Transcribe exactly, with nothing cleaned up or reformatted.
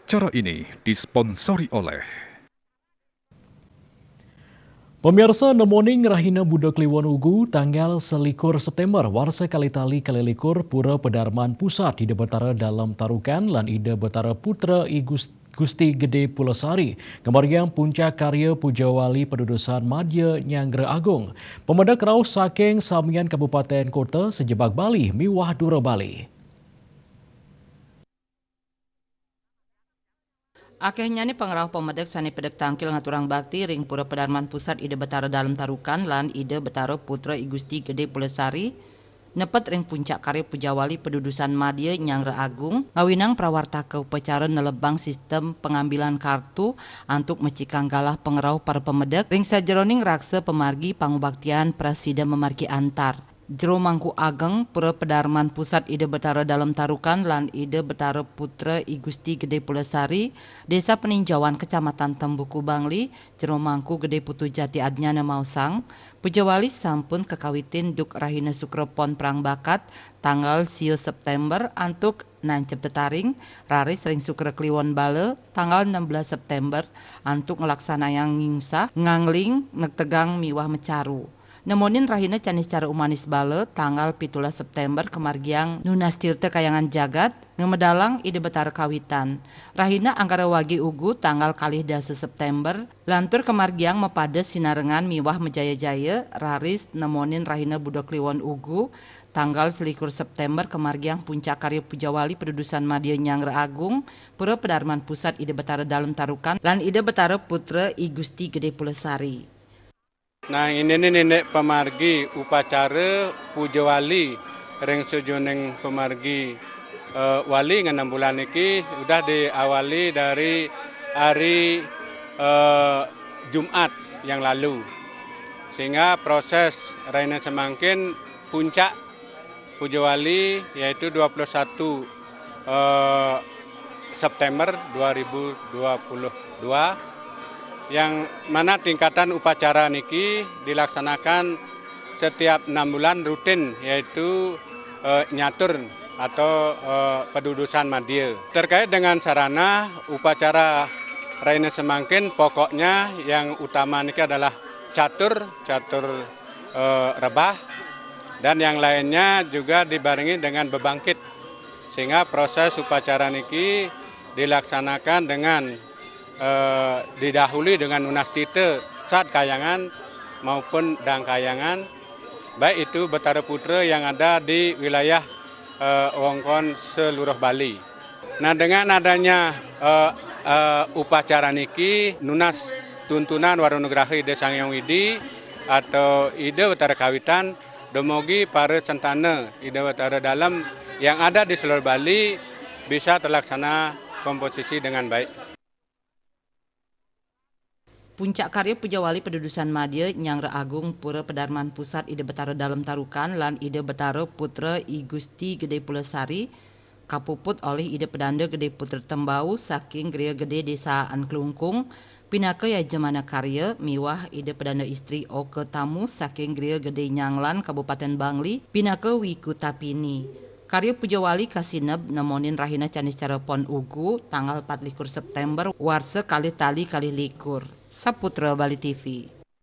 Acara ini disponsori oleh Pemirsa, nemoning rahina Buda Kliwon Ugu, tanggal selikur September, warsa kalih tali kalih likur, Pura Pedarman Pusat Ida Betara Dalem Tarukan lan Ida Betara Putra I Gus-, Gusti Gede Pulesari ngamargiang puncak karya pujawali padudusan madya nyanggra agung. Pamedek rauh saking samian kabupaten kota sajebag Bali miwah dura Bali. Akéhnyané pangrauh pamedek sané pedek tangkil ngaturang bakti ring Pura Pedarman Pusat Ida Betara Dalem Tarukan lan Ida Betara Putra I Gusti Gede Pulesari nepet ring puncak karya pujawali padudusan madya nyanggra agung, ngawinang prawartaka upacara nelebang sistem pangambilan kartu antuk mecikang galah pangrauh para pamedek ring sajeroning raksa pamargi pangubaktian prasida mamargi antar. Jero Mangku Ageng Pura Pedarman Pusat Ida Betara Dalem Tarukan lan Ida Betara Putra I Gusti Gede Pulesari, Desa Peninjauan, Kecamatan Tembuku, Bangli, Jero Mangku Gede Putu Jati Adnyana maosang, pujawali sampun kakawitin duk rahina Sukra Pon Prang Bakat, tanggal sia September antuk nancep tetaring, raris ring Sukra Kliwon Bala, tanggal enam belas September, antuk nglaksanayang ngingsah, ngangling, nektegang miwah mecaru. Nemonin rahina Caniscara Umanis Bala, tanggal pitulas September, kamargiang nunas tirta kayangan jagat, ngamedalang Ida Betara Kawitan. Rahina Anggara Wage Ugu, tanggal kalih dasa September, lantur kamargiang mapades sinarengan miwah majaya-jaya, raris nemonin rahina Buda Kliwon Ugu, tanggal selikur September, kamargiang puncak karya pujawali padudusan madya nyanggra agung, Pura Pedarman Pusat Ida Betara Dalem Tarukan, lan Ida Betara Putra I Gusti Gede Pulesari. Nah, ini nih nenek pamargi upacara puja wali ring sajeroning pamargi, eh, wali ngenem bulan niki udah diawali dari hari, eh, Jumat yang lalu. Sehingga proses rahina semangkin puncak puja wali yaitu dua puluh satu, eh, September dua ribu dua puluh dua, yang mana tingkatan upacara niki dilaksanakan setiap enam bulan rutin, yaitu, eh, nyatur atau, eh, padudusan madya. Terkait dengan sarana upacara rahina semangkin, pokoknya yang utama niki adalah catur, catur, eh, rebah, dan yang lainnya juga dibarengi dengan bebangkit, sehingga proses upacara niki dilaksanakan dengan, eh, didahului dengan nunas tirta sad kayangan maupun dang kayangan, baik itu Betara Putra yang ada di wilayah, eh, wewengkon seluruh Bali. Nah, dengan adanya, eh, eh, upacara niki, nunas tuntunan wara nugraha Ida Sang Hyang Widi atau Ida Betara Kawitan, dumogi para sentana Ida Betara Dalem yang ada di seluruh Bali bisa terlaksana komposisi dengan baik. Puncak karya puja wali padudusan madya nyanggra agung Pura Pedarman Pusat Ida Betara Dalem Tarukan lan Ida Betara Putra I Gusti Gede Pulesari kapuput olih Ida Pedanda Gede Putra Tembau saking Griya Gede Desa Klungkung pinaka yajamana karya miwah Ida Pedanda Istri Oka Tamu saking Griya Gede Nyanglan Kabupaten Bangli pinaka wiku tapini. Karya puja wali kasineb nemonin rahina Caniscara Pon Ugu, tanggal patlikur September, warsa kalih tali kalih likur. Saputra Bali T V.